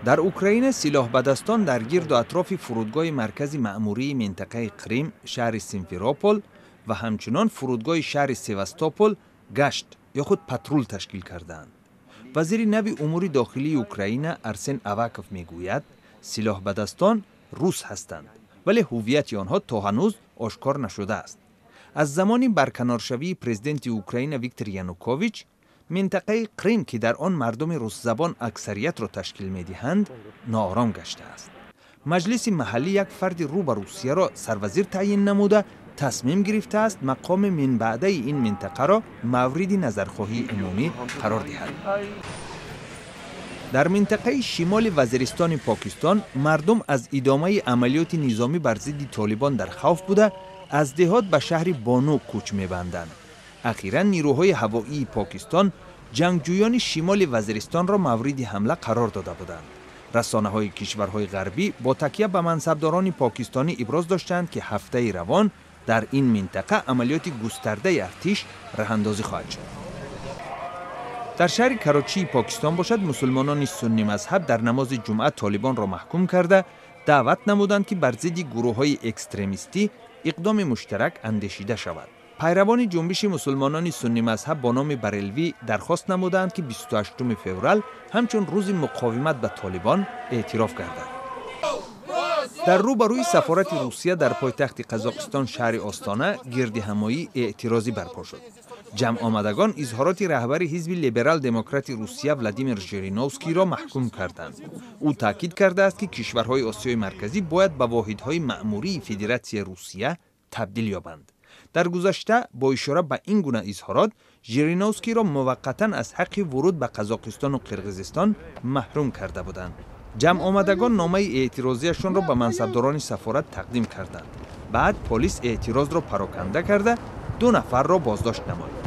Дар Украина силоҳбадастон дар гирду атрофи фурудгоҳи маркази маъмурии минтақаи Қрим, шаҳри Симферопол ва ҳамчунон фурудгоҳи шаҳри Севастопол гашт ё худ патрул ташкил кардаанд. Вазири нави умури дохилии Украина Арсен Аваков мегӯяд, силоҳбадастон рус ҳастанд, вале ҳуввияти онҳо то ҳанӯз ошкор нашудааст. Аз замони барканоршавии президенти Украина Виктор Янукович, минтақаи Қрим, ки дар он мардуми русзабон аксариятро ташкил медиҳанд, ноором гаштааст. Маҷлиси маҳаллӣ як фарди рӯ ба Русияро сарвазир таъйин намуда, тасмим гирифтааст мақоми минбаъдаи ин минтақаро мавриди назархоҳии умумӣ қарор диҳад. Дар минтақаи шимоли Вазиристони Покистон мардум аз идомаи амалиёти низомӣ бар зидди Толибон дар хавф буда, аз деҳот ба шаҳри Бону кӯч мебанданд. Ахиран нирӯҳои ҳавоии Покистон ҷангҷӯёни шимоли Вазиристонро мавриди ҳамла қарор дода буданд. Расонаҳои кишварҳои ғарбӣ бо такя ба мансабдорони покистонӣ иброз доштанд, ки ҳафтаи равон дар ин минтақа амалиёти густардаи артиш раҳандозӣ хоҳад шуд. Дар шаҳри Карочии Покистон бошад, мусулмонони суннӣ мазҳаб дар намози ҷумъа Толибонро маҳкум карда, даъват намуданд, ки бар зидди гурӯҳҳои экстремистӣ иқдоми муштарак андешида шавад. Пайравони ҷунбиши мусулмонони суннӣ мазҳаб бо номи Барелвӣ дархост намуданд, ки 28 феврал ҳамчун рӯзи муқовимат ба Толибон эътироф гардад. Дар рӯбарӯи сафорати Русия дар пойтахти Қазоқистон, шаҳри Остона, гирдиҳамоӣ эътирозӣ барпо шуд. Ҷамъомадагон изҳороти раҳбари ҳизби либерал-демократи Русия Владимир Жириновскийро маҳкум карданд. Ӯ таъкид кардааст, ки кишварҳои Осиёи Марказӣ бояд ба воҳидҳои маъмурии Федератсияи Русия табдил ёбанд. Дар гузашта бо ишора ба ин гуна изҳорот Жириновскийро муваққатан аз ҳаққи вуруд ба Қазоқистону Қирғизистон маҳрум карда буданд. Ҷамъомадагон номаи эътирозияшонро ба мансабдорони сафорат тақдим карданд. Баъд полис эътирозро пароканда карда, ду нафарро боздошт намуд.